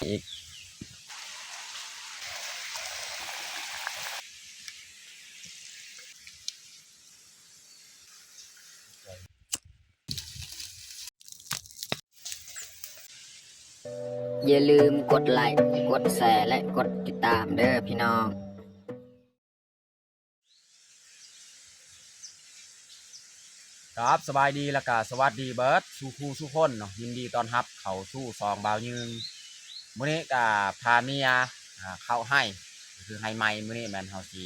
ອີກ. ຢ່າລືມກົດໄລ້ ກົດແຊ ແລະ ກົດຕິດຕາມເດີພີ່ນ້ອງ. ຄັບ ສະບາຍດີ ແລ້ວກະສະຫວັດດີເບິດສູ່ຄູ່ສູ່ຄົນເນາະ, ຍິນດີຕ້ອນຮັບເຂົ້າສູ່ຊ່ອງບ່າວຍືນ. ມື້ນີ້ກະພາເມຍ ອ່າ ເຂົ້າໄຮ່ ກໍຄືໄຮ່ໃໝ່. ມື້ນີ້ແມ່ນເຮົາຊິ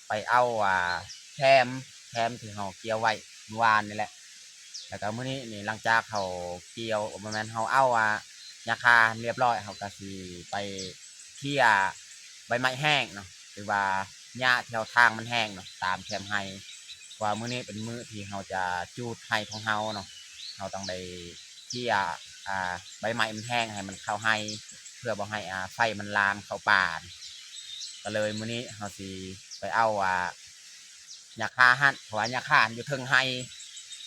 ໄປເອົາ ອ່າ ແຄມ ແຄມທີ່ເຮົາກ່ຽວໄວ້ມື້ວານນີ້ແຫຼະ. ແລ້ວກໍມື້ນີ້ນີ້ ຫຼັງຈາກເຮົາກ່ຽວ ບໍ່ແມ່ນ ເຮົາເອົາ ອ່າ ຫຍ້າຄາຮຽບຮ້ອຍ ເຮົາກໍຊິໄປເຄຍໃບໄມ້ແຫ້ງເນາະ ຫຼືວ່າຫຍ້າທີ່ເຮົາຖາງມັນແຫ້ງເນາະ ຕາມແຄມໄຮ່. ເພາະວ່າມື້ນີ້ເປັນມື້ທີ່ເຮົາຈະຈູດໄຮ່ຂອງເຮົາເນາະ, ເຮົາຕ້ອງໄດ້ເຄຍ ອ່າ ໃບໄມ້ມັນແຫ້ງໃຫ້ມັນເຂົ້າໄຮ່ ເພື່ອບໍ່ໃຫ້ ອ່າ ໄຟມັນລາມເຂົ້າປ່າ. ກໍເລີຍມື້ນີ້ເຮົາຊິໄປເອົາ ອ່າ ຫຍ້າຄາຫັ້ນ ເພາະວ່າຫຍ້າຄາຢູ່ເທິງໄຮ່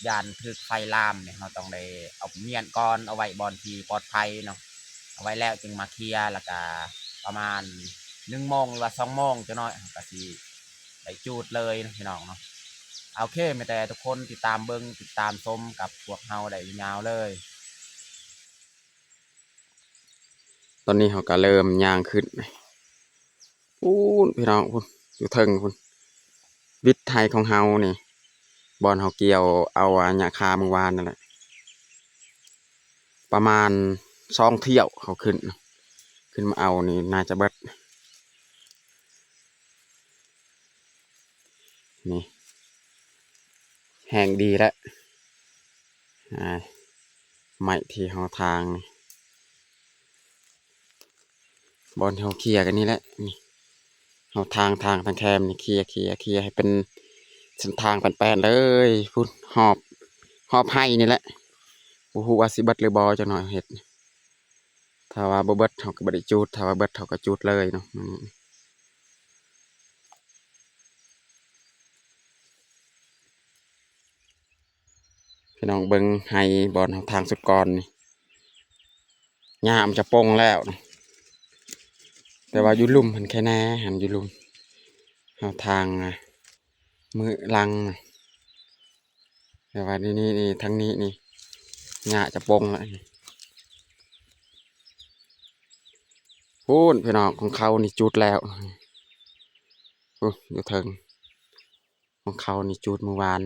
ຢ້ານຖືກໄຟລາມນີ້ ເຮົາຕ້ອງໄດ້ເອົາມ້ຽນກ່ອນ ເອົາໄວ້ບ່ອນທີ່ປອດໄພເນາະ. ເອົາໄວ້ແລ້ວຈຶ່ງມາເຄຍ ແລ້ວກະປະມານໜຶ່ງໂມງ ຫຼືວ່າສອງໂມງ ຈັກໜ້ອຍເຮົາກະຊິໄດ້ຈູດເລີຍເນາະ ພີ່ນ້ອງເນາະ. ໂອເຄ ມີແຕ່ທຸກຄົນຕິດຕາມເບິ່ງ ຕິດຕາມຊົມກັບພວກເຮົາໄດ້ຍາວເລີຍ. ຕອນນີ້ເຮົາກະເລີ່ມຍ່າງຂຶ້ນ ພຸ້ນ ພີ່ນ້ອງ ພຸ້ນ ຢູ່ເທິງພຸ້ນ ວິດໄຮ່ຂອງເຮົານີ້ ບ່ອນເຮົາກ່ຽວເອົາ ອ່າ ຫຍ້າຄາມື້ວານນັ້ນແຫຼະ. ປະມານສອງຖ້ຽວເຮົາຂຶ້ນ ຂຶ້ນມາເອົານີ້ ໜ້າຈະເບິດ. ນີ້ ແຫ້ງດີແລ້ວ ອ່າ ໄມ້ທີ່ເຮົາຖາງນີ້ ບ່ອນທີ່ເຮົາເຄຍກັນນີ້ແຫຼະ. ນີ້ ເຮົາຖາງ ຖາງທາງແຄມນີ້ ເຄຍ ເຄຍ ເຄຍໃຫ້ເປັນເສັ້ນທາງແປນໆເລີຍ ພຸ້ນ ຮອບ ຮອບໄຮ່ນີ້ແຫຼະ. ບໍ່ຮູ້ວ່າຊິເບິດຫຼືບໍ່ ຈັກໜ້ອຍເຮັດ. ຖ້າວ່າບໍ່ເບິດເຮົາກໍບໍ່ໄດ້ຈູດ, ຖ້າວ່າເບິດເຮົາກໍຈູດເລີຍເນາະ. ພີ່ນ້ອງເບິ່ງໄຮ່ບ່ອນເຮົາທາງສຸດກ່ອນນີ້ ຫຍ້າມັນຈະປົ່ງແລ້ວນະ, ແຕ່ວ່າຢູ່ລຸ່ມຫັ້ນແຄ່ແນ່, ຫັ້ນຢູ່ລຸ່ມເຮົາທາງນະ ມື້ຫຼັງນະ. ແຕ່ວ່ານີ້ ນີ້ ນີ້ ທາງນີ້ນີ້ ຫຍ້າຈະປົ່ງແລ້ວ. ພຸ້ນ ພີ່ນ້ອງ ຂອງເຂົານີ້ຈູດແລ້ວ ພຸ້ນ ຢູ່ເທິງ ຂອງເຂົານີ້ຈູດມື້ວານ.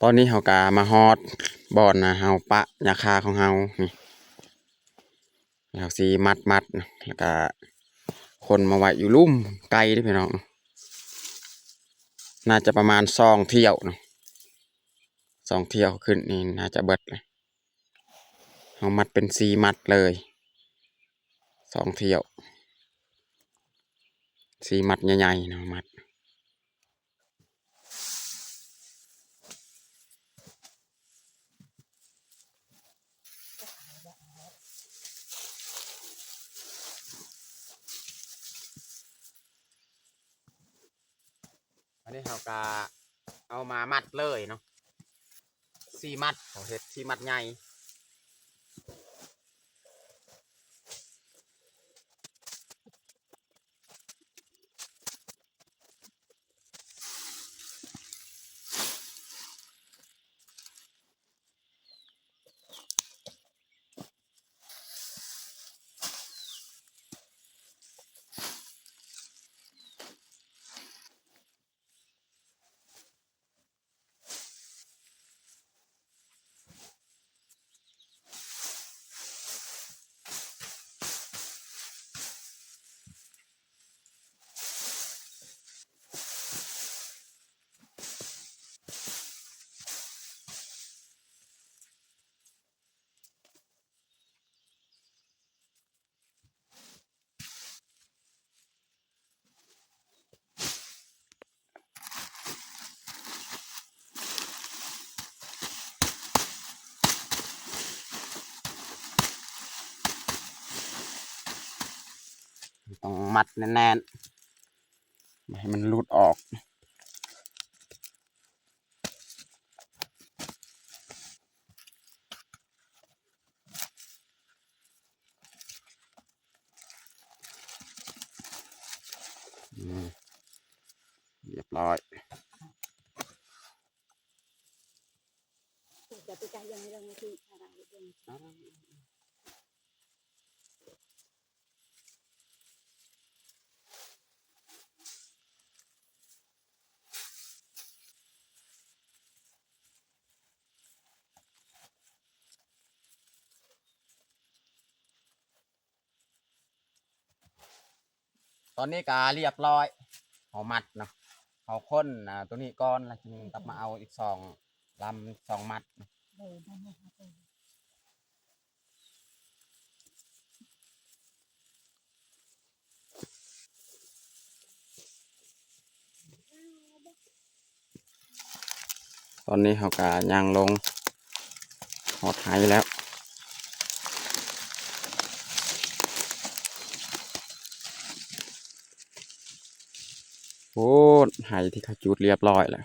ຕອນນີ້ເຮົາກະມາຮອດບ່ອນນະ ເຮົາປະຫຍ້າຄາຂອງເຮົານີ້ ເຮົາຊິມັດໆ ແລ້ວກະຂົນມາໄວ້ຢູ່ລຸ່ມ ໄກເດ້ພີ່ນ້ອງ, ໜ້າຈະປະມານສອງຖ້ຽວເນາະ, ສອງຖ້ຽວຂຶ້ນນີ້ໜ້າຈະເບິດແລ້ວ. ເຮົາມັດເປັນສີ່ມັດເລີຍ ສອງຖ້ຽວ ສີ່ມັດໃຫຍ່ໆເນາະ ມັດ. ອັນນີ້ເຮົາກະເອົາມາມັດເລີຍເນາະ, ສີ່ມັດ ເຮົາເຮັດສີ່ມັດໃຫຍ່. ໂ ຕ້ອງມັດແໜ້ນໆ ບໍ່ໃຫ້ມັນຫຼຸດອອກ. ອືມ ຮຽບຮ້ອຍ. ຕອນນີ້ກະຮຽບຮ້ອຍ ເຮົາມັດເນາະ ເຮົາຄົ້ນ ອ່າ ໂຕນີ້ກ່ອນ ແລ້ວຈຶ່ງກັບມາເອົາອີກສອງລຳ ສອງມັດ. ຕອນນີ້ເຮົາກະຍ່າງລົງຮອດໄຮ່ແລ້ວ. ໂອ້ ໄຮ່ທີ່ເຂົາຈູດຮຽບຮ້ອຍແລ້ວ.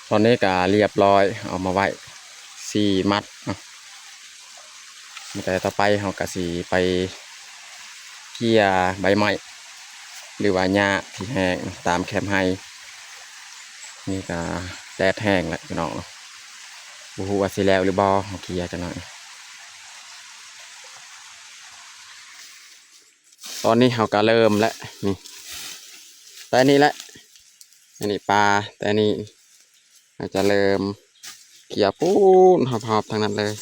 ຕອນນີ້ກະຮຽບຮ້ອຍ ເອົາມາໄວ້ສີ່ມັດເນາະ. ແຕ່ຕໍ່ໄປເຮົາກະຊິໄປເກ່ຍໃບໄມ້ ຫຼືວ່າຫຍ້າທີ່ແຫ້ງຕາມແຄມໄຮ່. ນີ້ກະແດດແຮງແຫຼະພີ່ນ້ອງເນາະ ບໍ່ຮູ້ວ່າຊິແລ້ວຫຼືບໍ່ ເຮົາເກ່ຍຈັກໜ້ອຍ. ຕອນນີ້ເຮົາກະເລີ່ມແລ້ວ ນີ້ ແຕ່ນີ້ແຫຼະ ອັນນີ້ປ່າ ແຕ່ນີ້ເຮົາຈະເລີ່ມເກ່ຍປູ້ນຮອບໆ ທາງນັ້ນເລີຍ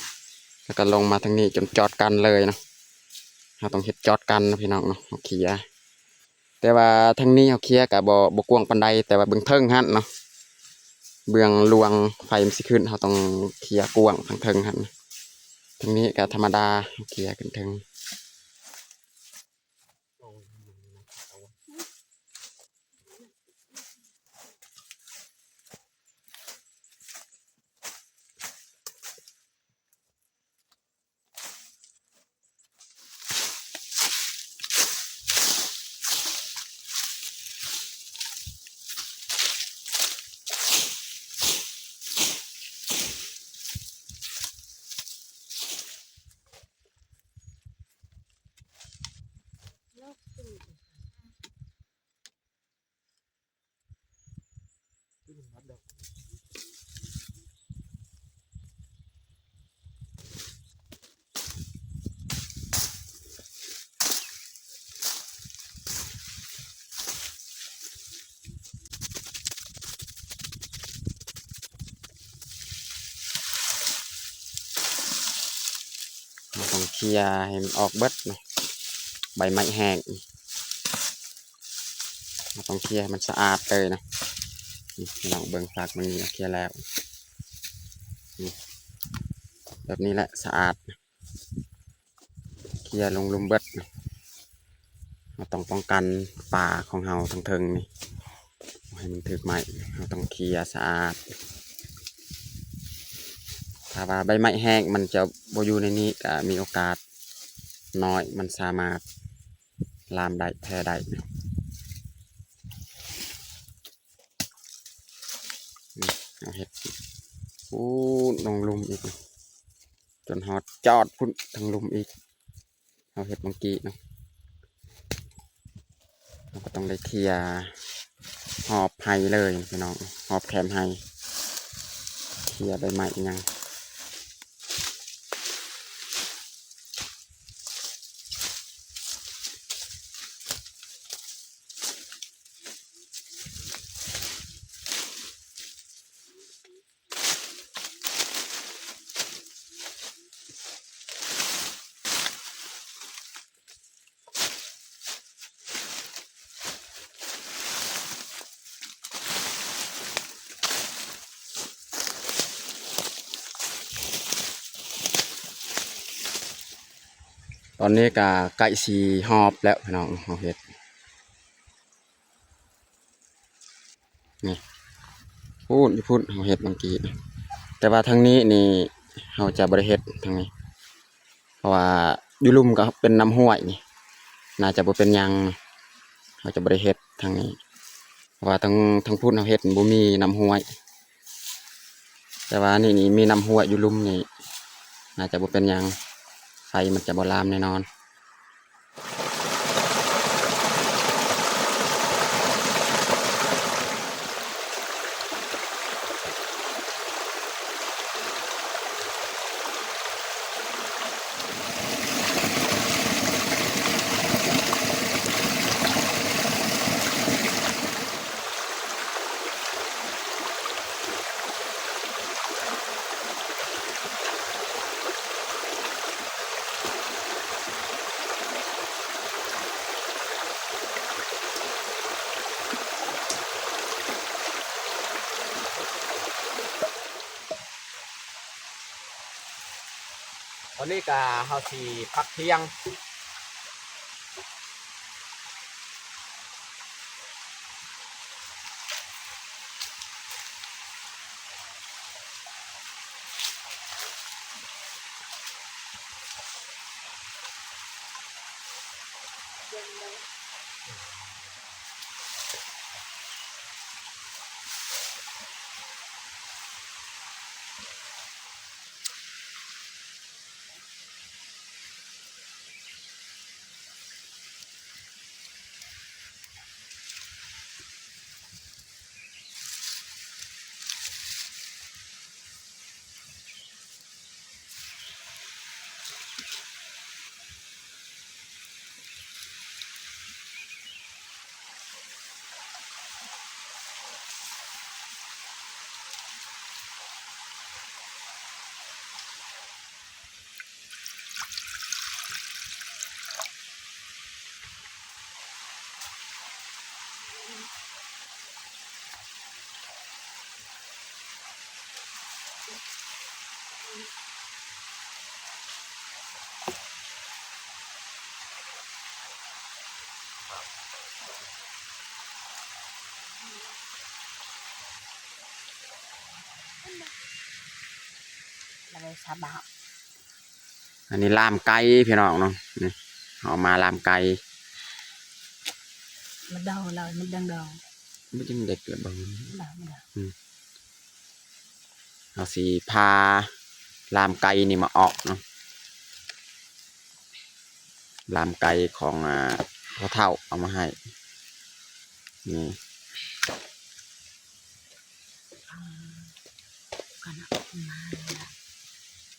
ແລ້ວກະລົງມາທາງນີ້ຈົນຈອດກັນເລີຍເນາະ. ເຮົາຕ້ອງເຮັດຈອດກັນເນາະພີ່ນ້ອງເນາະ ເຮົາເກ່ຍ. ແຕ່ວ່າທາງນີ້ເຮົາເກ່ຍກະບໍ່ ບໍ່ກວ້າງປານໃດ ແຕ່ວ່າເບື້ອງເທິງຫັ້ນເນາະ ເບື້ອງລວງໄຟມັນຊິຂຶ້ນ ເຮົາຕ້ອງເກ່ຍກວ້າງທາງເທິງຫັ້ນ. ທາງນີ້ກະທຳມະດາ ເຮົາເກ່ຍຂຶ້ນເທິງ. ເຮົາຕ້ອງເຄ່ຍໃຫ້ມັນອອກເບິດເນາະ ໃບໄມ້ແຫ້ງ ເຮົາຕ້ອງເຄ່ຍໃຫ້ມັນສະອາດເລີຍເນາະ. ນີ້ພີ່ນ້ອງເບິ່ງ ຟາກມັນນີ້ເຄ່ຍແລ້ວ ນີ້ ແບບນີ້ແຫຼະສະອາດ. ເຄ່ຍລົງລຸ່ມເບິດ. ເຮົາຕ້ອງປ້ອງກັນປ່າຂອງເຮົາທາງເທິງນີ້ ບໍ່ໃຫ້ມັນຖືກໄໝ້. ເຮົາຕ້ອງເຄ່ຍສະອາດ. ຖ້າວ່າໃບໄມ້ແຫ້ງມັນຈະບໍ່ຢູ່ໃນນີ້ ກະມີໂອກາດນ້ອຍ ມັນສາມາດລາມໄດ້ ແຜ່ໄດ້. ອືມ ເຮົາເຮັດ ໂອ້ ລົງລຸ່ມອີກ ຈົນຮອດຈອດພຸ້ນ ທາງລຸ່ມອີກ. ເຮົາເຮັດບາງກີ້ເນາະ ເຮົາກໍຕ້ອງໄດ້ເຄຍຮອບໄຮ່ເລີຍພີ່ນ້ອງ ຮອບແຄມໄຮ່ ເຄຍໃບໄມ້ອີ່ຫຍັງ. ຕອນນີ້ກະໃກ້ຊິຮອບແລ້ວພີ່ນ້ອງ ເຮົາເຮັດ ນີ້ ພຸ້ນ ຢູ່ພຸ້ນເຮົາເຮັດບາງກີ້ ແຕ່ວ່າທາງນີ້ນີ້ເຮົາຈະບໍ່ໄດ້ເຮັດທາງນີ້ ເພາະວ່າຢູ່ລຸ່ມກໍເປັນນ້ຳຫ້ວຍນີ້ ໜ້າຈະບໍ່ເປັນຫຍັງ ເຮົາຈະບໍ່ໄດ້ເຮັດທາງນີ້ ເພາະວ່າທາງ ທາງພຸ້ນເຮົາເຮັດບໍ່ມີນ້ຳຫ້ວຍ ແຕ່ວ່ານີ້ນີ້ມີນ້ຳຫ້ວຍຢູ່ລຸ່ມນີ້ ໜ້າຈະບໍ່ເປັນຫຍັງ ໄຟມັນຈະບໍ່ລາມແນ່ນອນ. ຕອນນີ້ກະເຮົາຊິພັກທ່ຽງ. ອັນນີ້ລາມໄກ່ພີ່ນ້ອງເນາະ ນີ້ ເຮົາເອົາມາລາມໄກ່ ມັນດອງແລ້ວ ມັນດອງໆ ມັນຍັງເດັກແລ້ວເບິ່ງ ດອງໆ ອືມ ເຮົາຊິພາລາມໄກ່ນີ້ມາເອາະເນາະ ລາມໄກ່ຂອງ ອ່າ ພໍ່ເຖົ້າເອົາມາໃຫ້ ນີ້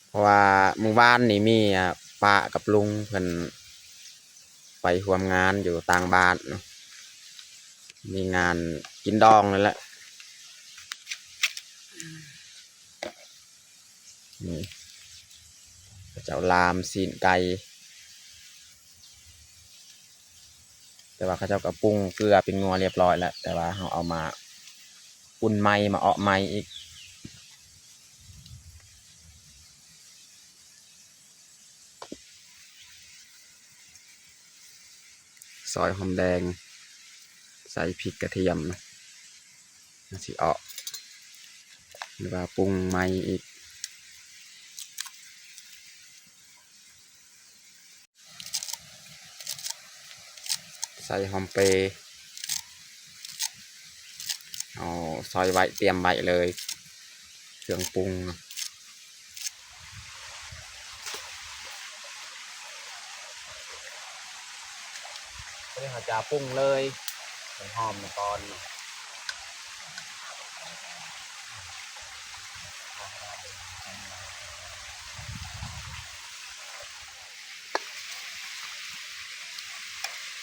ເພາະວ່າມື້ວານນີ້ມີ ອ່າ ປ້າກັບລຸງເພິ່ນໄປຮ່ວມງານຢູ່ຕ່າງບ້ານເນາະ ມີງານກິນດອງນັ້ນແຫຼະ ນີ້ ເຂົາເຈົ້າລາມຊີ້ນໄກ່ ແຕ່ວ່າເຂົາເຈົ້າກໍປຸງເກືອປິ່ນນົວລຽບຮ້ອຍແລ້ວ ແຕ່ວ່າເຮົາເອົາມາອຸ່ນໃໝ່ ມາເອາະໃໝ່ອີກ. ຊອຍຫອມແດງ ໃສ່ພິກກະທຽມ ຊິເອາະ ຫຼືວ່າປຸງໃໝ່ອີກ. ໃສ່ຫອມເປ ເອົາຊອຍໄວ້ ຕຽມໄວ້ເລີຍ ເຄື່ອງປຸງ. ຈະປຸງເລີຍ ຫອມກ່ອນ.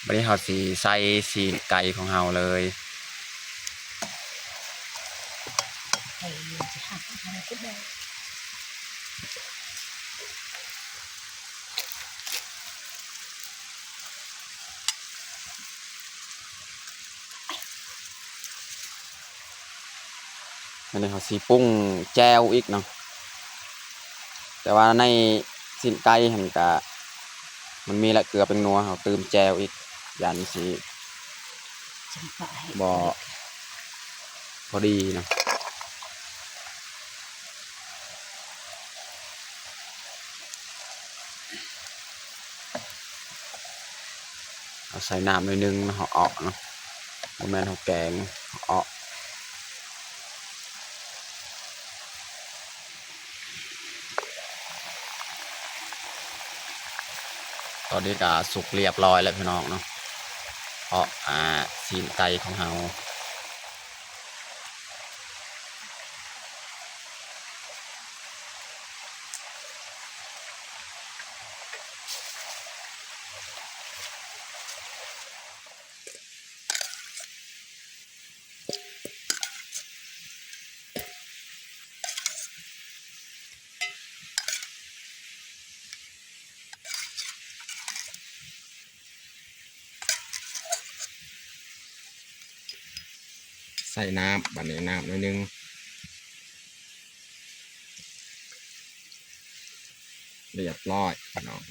ບັດນີ້ເຮົາຊິໃສ່ຊີ້ນໄກ່ຂອງເຮົາເລີຍ. ອັນນີ້ເຮົາຊິປຸງແຈ່ວອີກເນາະ ແຕ່ວ່າໃນຊີ້ນໄກ່ຫັ້ນກະ ມັນມີແຫຼະເກືອແປ້ງນົວ ເຮົາຕື່ມແຈ່ວອີກ ຢ້ານຊິບໍ່ພໍດີເນາະ. ເອົາໃສ່ນ້ຳໜ້ອຍໜຶ່ງເນາະ ເຮົາເອາະເນາະ ບໍ່ແມ່ນເຮົາແກງ ເຮົາເອາະ. ຕອນນີ້ກະສຸກລຽບຮ້ອຍແລ້ວພີ່ນ້ອງເນາະ ເອາະ ອ່າ ຊີ້ນໄກ່ຂອງເຮົາ. ໃສ່ນ້ຳ ບັດນີ້ນ້ຳໜ້ອຍໜຶ່ງ. ລຽບຮ້ອຍພີ່ນ້ອງ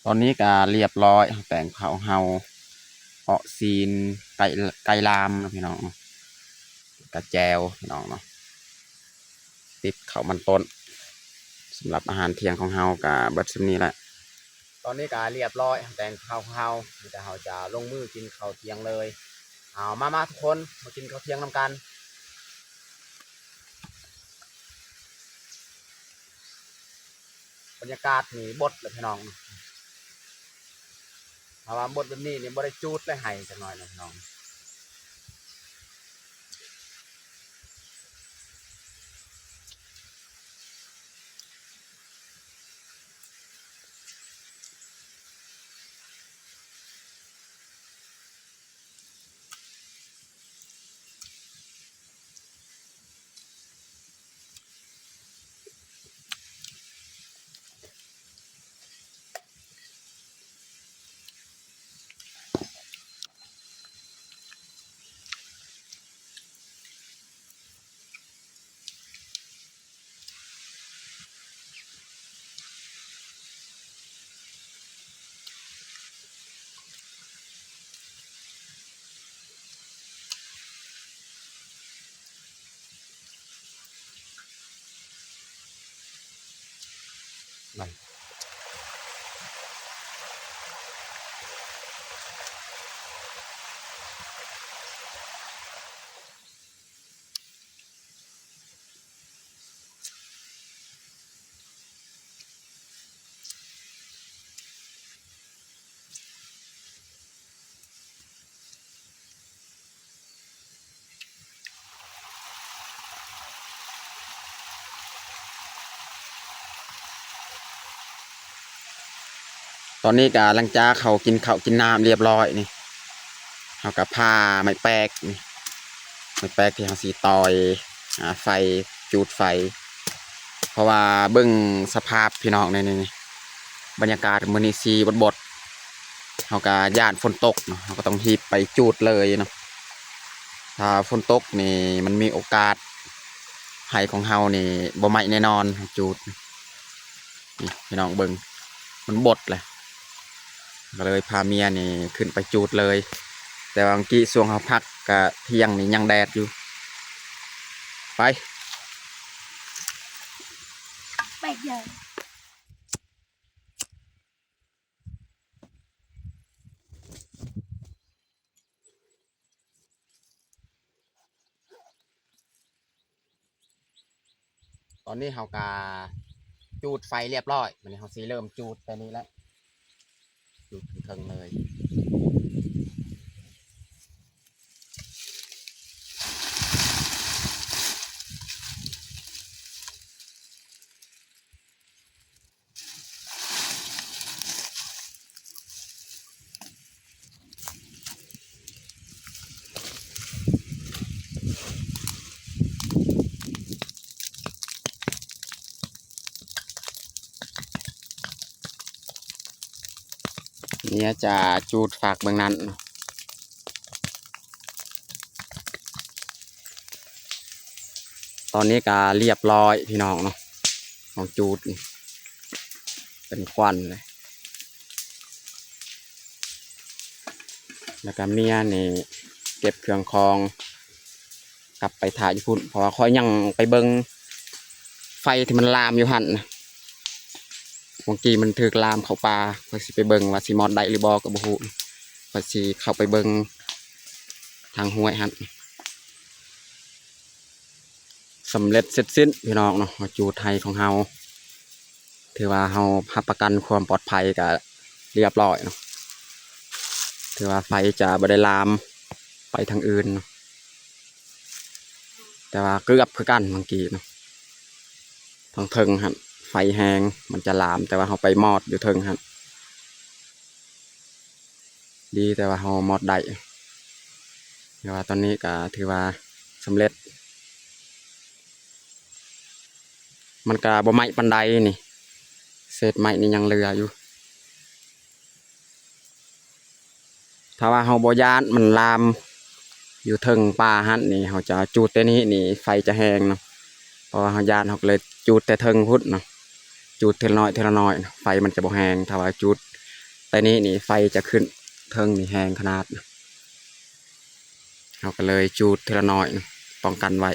ຕອນນີ້ກະລຽບຮ້ອຍ ແປງເຂົ້າເຮົາ ເອາະຊີ້ນໄກ່ ໄກ່ລາມເນາະພີ່ນ້ອງເນາະ ກະແຈ່ວພີ່ນ້ອງເນາະ ຕິບເຂົ້າມັນຕົ້ນ. ສຳລັບອາຫານທ່ຽງຂອງເຮົາກະເບິດສ່ຳນີ້ແຫຼະ. ຕອນນີ້ກະລຽບຮ້ອຍ ແປງເຂົ້າຂອງເຮົາ ມີແຕ່ເຮົາຈະລົງມືກິນເຂົ້າທ່ຽງເລີຍ. ເອົາ ມາ ມາທຸກຄົນ ມາກິນເຂົ້າທ່ຽງນຳກັນ. ບັນຍາກາດນີ້ບົດແຫຼະພີ່ນ້ອງ ຖ້າວ່າບົດແບບນີ້ນີ້ບໍ່ໄດ້ຈູດແລະ ໄຫ້ຈັກໜ້ອຍນະພີ່ນ້ອງ. ຕອນນີ້ກະຫຼັງຈາກເຮົາກິນເຂົ້າກິນນ້ຳລຽບຮ້ອຍນີ້ ເຮົາກະຜ່າໄມ້ແປກນີ້ ໄມ້ແປກທີ່ເຮົາຊິຕ່ອຍ ອ່າ ໄຟ ຈູດໄຟ ເພາະວ່າເບິ່ງສະພາບພີ່ນ້ອງ ນີ້ ນີ້ ນີ້ ບັນຍາກາດມື້ນີ້ຊິບົດໆ ເຮົາກະຢ້ານຝົນຕົກເນາະ ເຮົາກະຕ້ອງຮີບໄປຈູດເລີຍເນາະ ຖ້າຝົນຕົກນີ້ມັນມີໂອກາດໄຮ່ຂອງເຮົານີ້ບໍ່ໄໝ້ແນ່ນອນ ຈູດ ນີ້ພີ່ນ້ອງເບິ່ງ ມັນບົດແຫຼະ ກໍເລີຍພາເມຍນີ້ຂຶ້ນໄປຈູດເລີຍ ແຕ່ວ່າເມື່ອກີ້ຊ່ວງເຮົາພັກກະທ່ຽງນີ້ຍັງແດດຢູ່ ໄປ ໄປເດີ. ຕອນນີ້ເຮົາກະຈູດໄຟລຽບຮ້ອຍ ບາດນີ້ເຮົາຊິເລີ່ມຈູດແຕ່ນີ້ແຫຼະ ງເລີຍ. ເມຍຈະຈູດຝາກເບື້ອງນັ້ນ. ຕອນນີ້ກະລຽບລ້ອຍພີ່ນ້ອງເນາະ ຂອງຈູດນີ້ເປັນຄວັນເລີຍ. ແລ້ວກະເມຍນີ້ເກັບເຄື່ອງຂອງກັບໄປຖ້າຢູ່ພຸ້ນ ເພາະວ່າຂ້ອຍຍັງໄປເບິ່ງໄຟທີ່ມັນລາມຢູ່ຫັ້ນນະ. ເມື່ອກີ້ມັນຖືກລາມເຂົ້າປ່າ ຂ້ອຍຊິໄປເບິ່ງວ່າຊິມອດໄດ້ຫຼືບໍ່ກໍບໍ່ຮູ້. ຂ້ອຍຊິເຂົ້າໄປເບິ່ງທາງຫ້ວຍຫັ້ນ. ສຳເລັດເສັດສິ້ນພີ່ນ້ອງເນາະ ເຮົາຈູດໄຮ່ຂອງເຮົາ ຖືວ່າເຮົາຮັບປະກັນຄວາມປອດໄພກະລຽບລ້ອຍເນາະ. ຖືວ່າໄຟຈະບໍ່ໄດ້ລາມໄປທາງອື່ນເນາະ ແຕ່ວ່າເກືອບຄືກັນເມື່ອກີ້ເນາະ. ທາງເທິງຫັ້ນໄຟແຮງ ມັນຈະລາມ ແຕ່ວ່າເຮົາໄປມອດຢູ່ເທິງຫັ້ນ. ດີແຕ່ວ່າເຮົາມອດໄດ້ ແຕ່ວ່າຕອນນີ້ກະຖືວ່າສຳເລັດ. ມັນກະບໍ່ໄໝ້ປານໃດນີ້ ເສດໄມ້ນີ້ຍັງເຫຼືອຢູ່. ຖ້າວ່າເຮົາບໍ່ຢ້ານມັນລາມຢູ່ເທິງປ່າຫັ້ນນີ້ ເຮົາຈະຈູດແຕ່ນີ້ນີ້ ໄຟຈະແຮງເນາະ. ເພາະວ່າເຮົາຢ້ານ ເຮົາກໍເລີຍຈູດແຕ່ເທິງພຸ້ນເນາະ ຈູດເທື່ອລະໜ້ອຍເທື່ອລະໜ້ອຍ ໄຟມັນຈະບໍ່ແຮງ. ຖ້າວ່າຈູດແຕ່ນີ້ນີ້ ໄຟຈະຂຶ້ນເທິງນີ້ແຮງຂະໜາດ. ເຮົາກໍເລີຍຈູດເທື່ອລະໜ້ອຍ ປ້ອງກັນໄວ້.